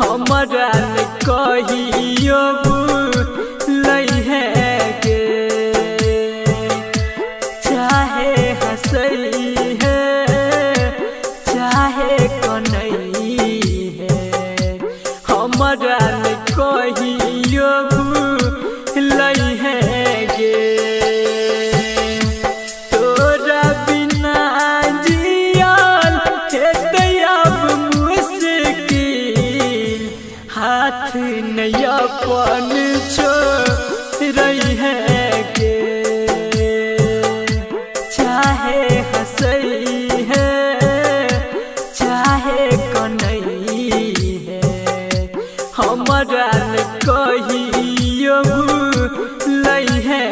हमरा न कहियो भूलई है गे। चाहे हंसई है चाहे कनई है, हमरा न कहियो भूलई है गे। तोरा बिना जियल हेतै अब मुश्किल, हाथ नहीं अपन छोड़ै है गे। चाहे हंसई है चाहे कनई है, हमरा न कहियो भूलई है।